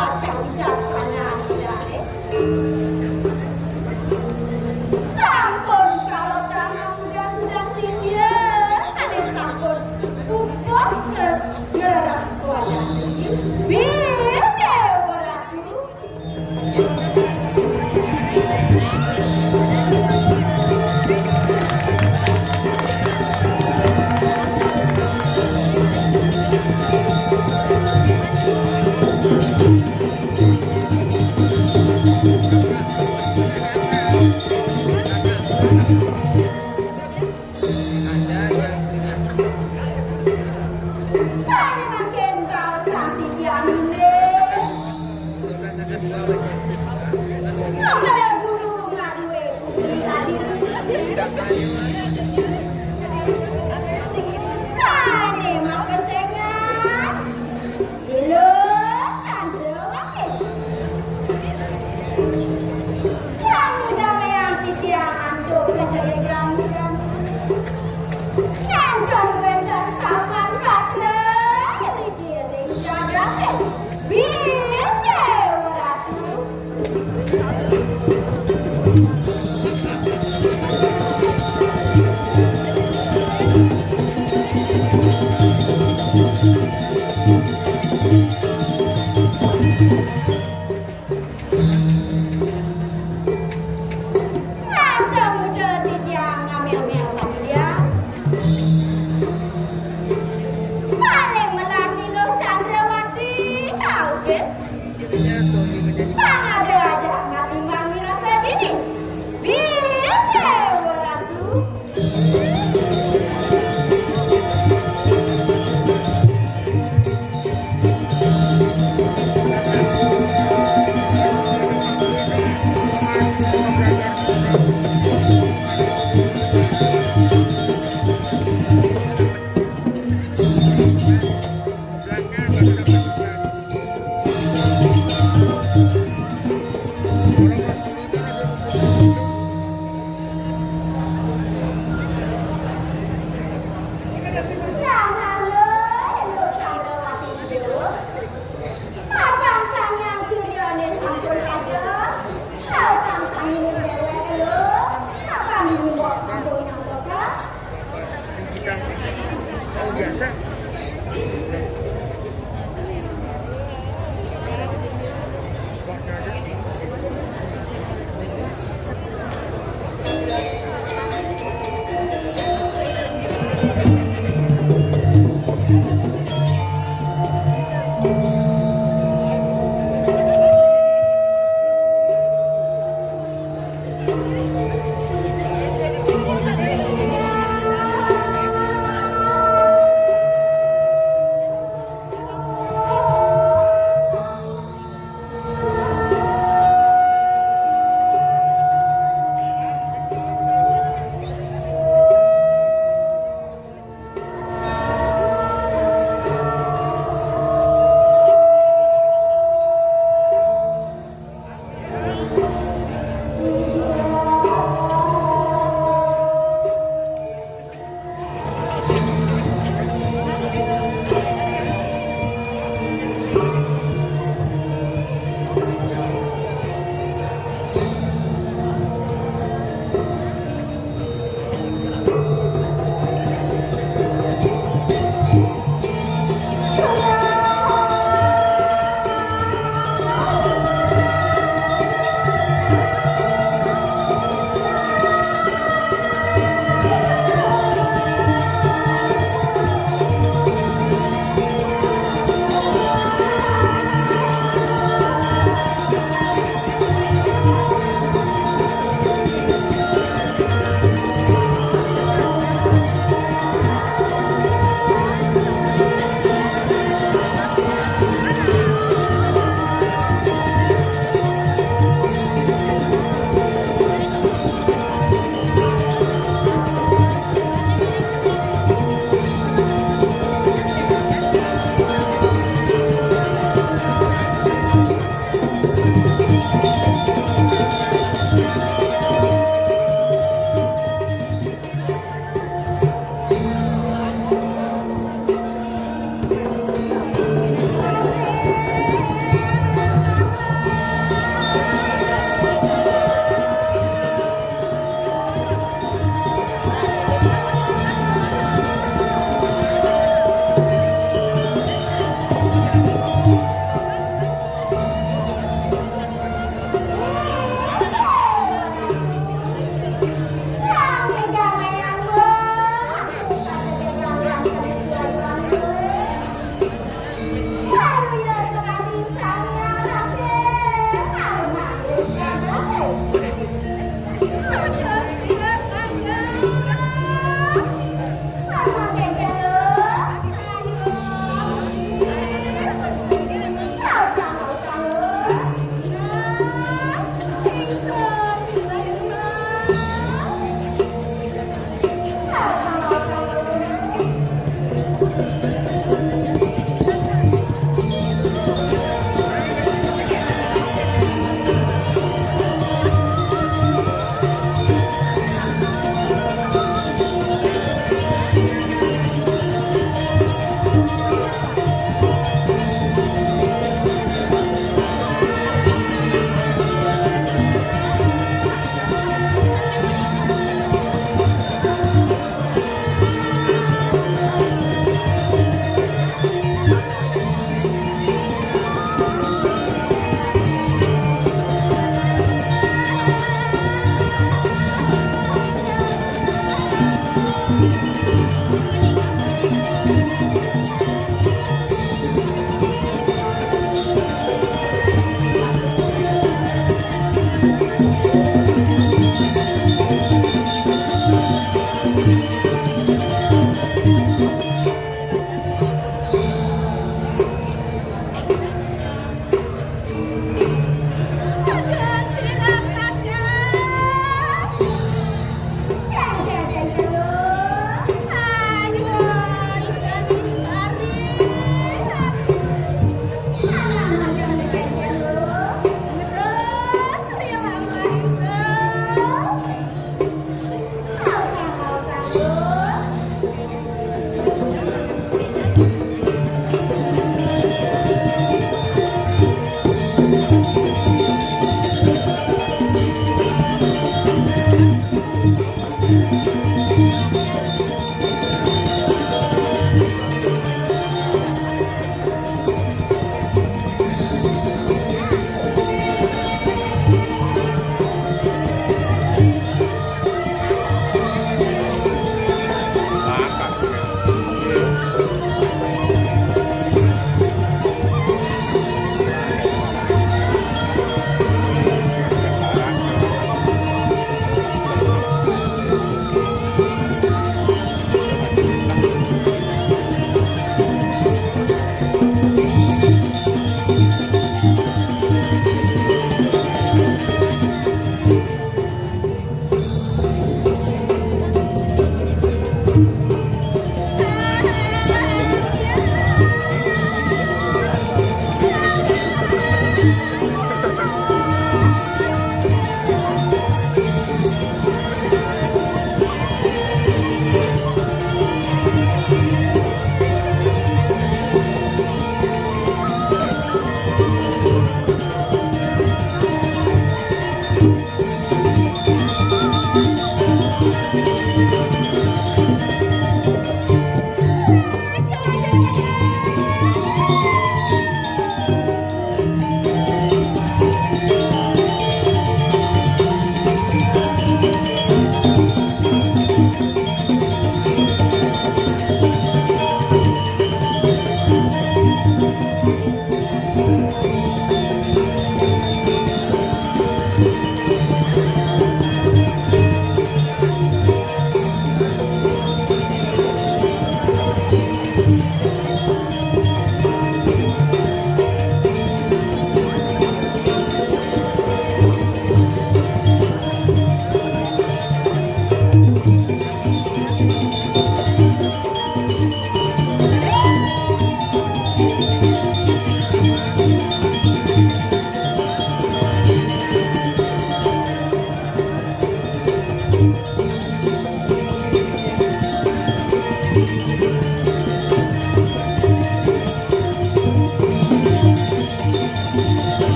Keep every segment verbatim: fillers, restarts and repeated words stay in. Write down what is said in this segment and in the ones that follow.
Kacang bijaksana, Ida, eh. Sampun, kalau tanah udah-udah sisia, sané sampun puput nge-, ngerereh wayah niki. Bilih Déwa Ratu. Sané mangkin baosan titiang inggih. Kepada guru ngadué budi adil. Sané mapesengan. Ila Candrawati. Lan nyidayang titiang antuk kajegegan. Ngantos wénten sapan gatra ridi ring jagaté. Bilih Déwa Ratu. Nata muda titiang ngamil-mil pandidian. Paling melah miluh Candrawati, kaukin. Pang ada aja mati bang minasa dini. Bilih Déwa Ratu. Mapan Sang Hyang Suryané sampun ada, mapan Sang Hyang Déwa Elo, mapan Hyang Mbok sampun ngantos. Biasa.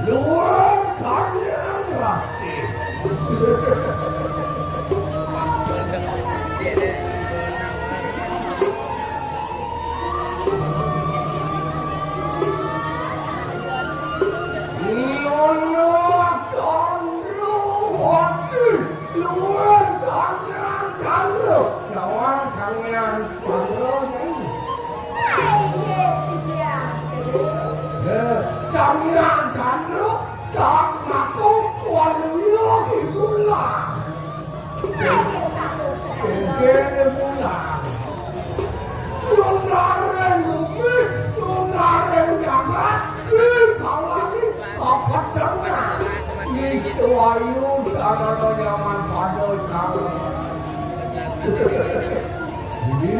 Luwung Sanghyang Rati. Nana Candrawati. Luwung Sanghyang Candra. Luwung Sanghyang Candra, Nyai. Eh, Sanghyang Candra, Sang Mako Ayo, cara lo jangan pada kamu. Jadi,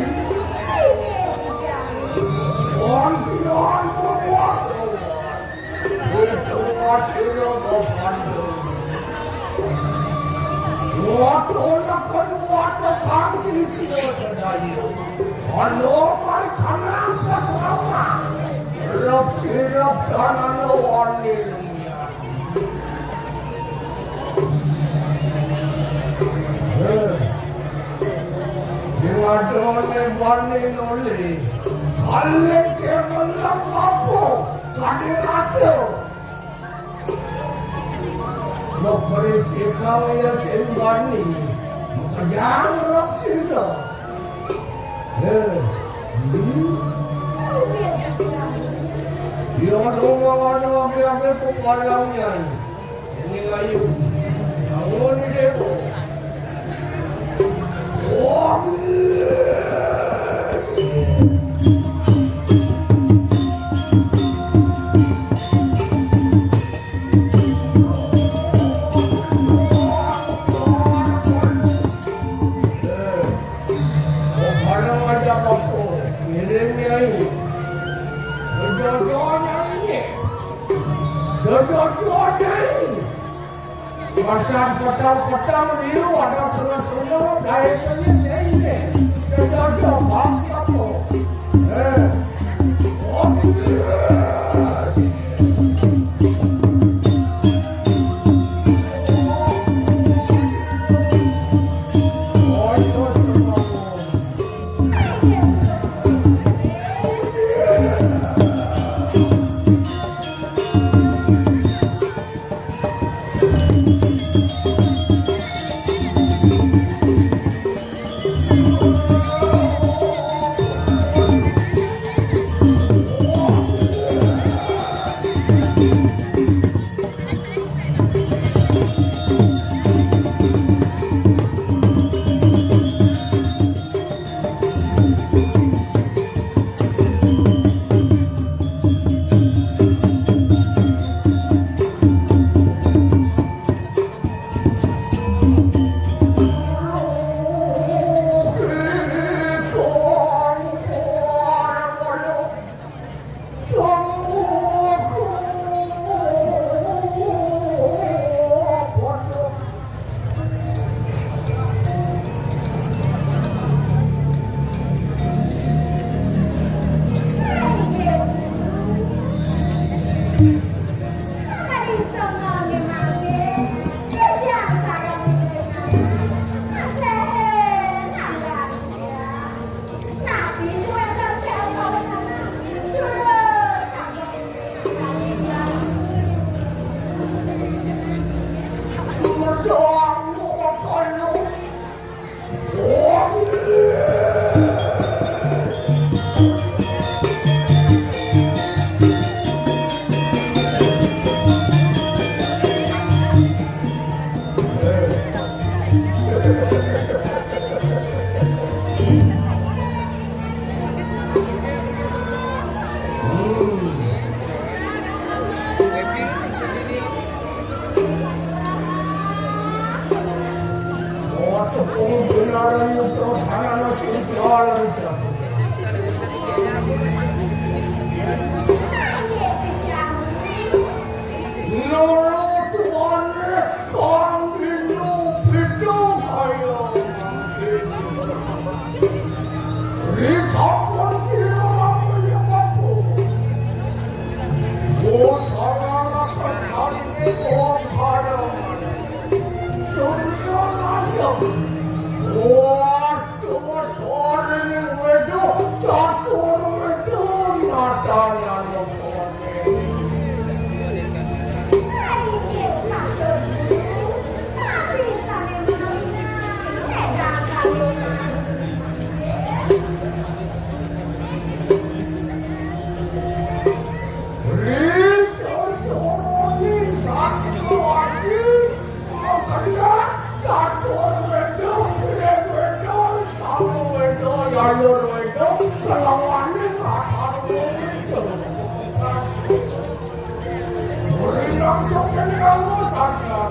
on, on, berpuasa. Berpuasa lo berpandu. Waktu nak berpuasa, kamu sih sih sedaya. Kalau mereka nampak sama, rap sirap tanah lo on. Sing adoné bani nuli, kalih kemelam apa kadhe rasa. Negeri sikang ya sing bani, makejang rep sila. Heh, hmm. Ya, ada orang ada lagi-lagi pepalang nyai. Ini layu. Tahu ni dia tu. Oh, kalau ada apa-apa, ngiring nyai. Jodoh-jodoh nyai ni. Jodoh-jodoh nyai. Pasang petang-petang liu ada tengah-tengah, dai tengah nyai ni. Jodoh-jodoh apa-apa. Eh. Oh, gitu. Loro tuane kang dina beda kaya mangkin. Ri sampun sira rampung. Oh, sararakan sarine wong kaya. Surya layang. Wah, Sorining wedo, catur wedo, nadanan lepone. Ri sejroning sastra aji. Makanya catur wedok, leg wedok, sawo wedok, yayur wedok, kelawane kasar wedok. Murid langsung kene kamu sadar.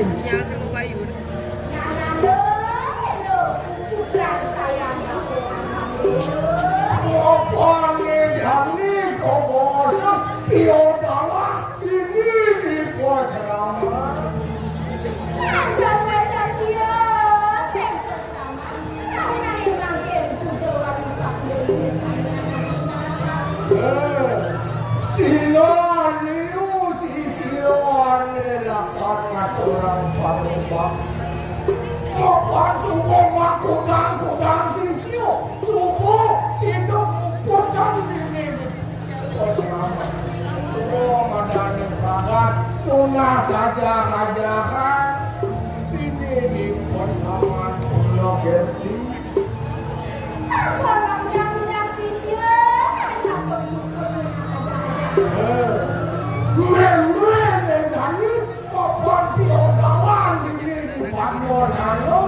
Sinyal sing mau bayun. Aduh, putra sayang aku. Apa nih jani kok bosok? Piodalah ini di pos ramah. Jangan, jangan, jangan, sios, tempos. Eh, sila liu si sila ane lakan ngaturang parupa. Kapan subuh makudang-kudang sisio, subuh sido pucang dini. Oh, madani banget. Tunas aja-ajakan. Ini di pos aman, Pulau Gerti. Sabar, undang-undang sisya, saya sabar. Eh, meme, meme, Dani. Papan piodalan ini di Padmasana,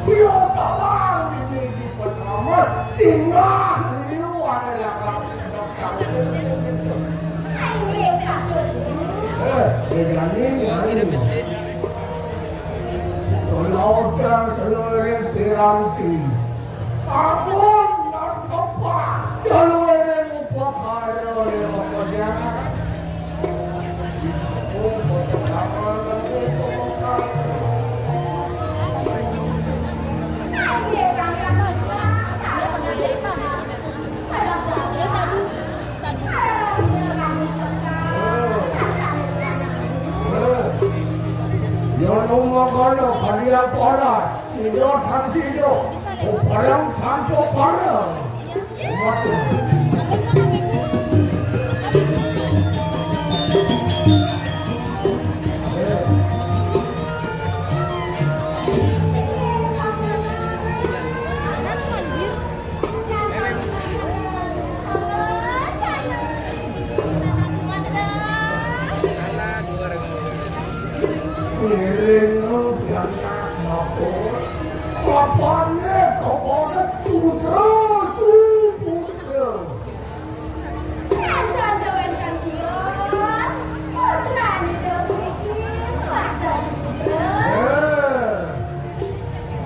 piodalan ini di Peselamat, singgah liu adalah kami. Eh, bedanya ini. Kalau udah seluruh piranti. Ampun, narkoba. Saluwere upakara le apa jahat. Yan umakana kaniya para. Sido tan sido. Parang tanpa parang. Waduh. Ngiring lu diangkat mabur. Lapane kepala putra suputra. Nandang dewen kan sios, putrane dewen iki, Mas Dasuputra. Eh.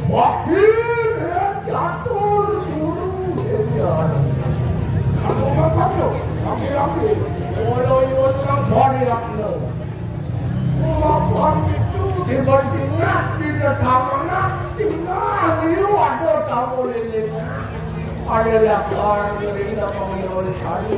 Wakil catur guru senior. Aku makan lo, laki-laki. Kalau iwat kan bari lo. Makan itu di bancingan, di tetangga, singa liu ada tamu lele. Ada lakan gerinda panggil sari.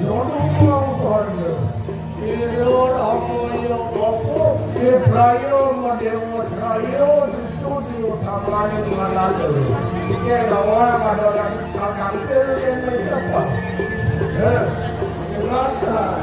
Jodoh kau kono. Ira amulya apa? Ibrahim Dewa Sraya itu diutamani malala. Iki rawa madolan kakang ini siapa? Eh, rasa.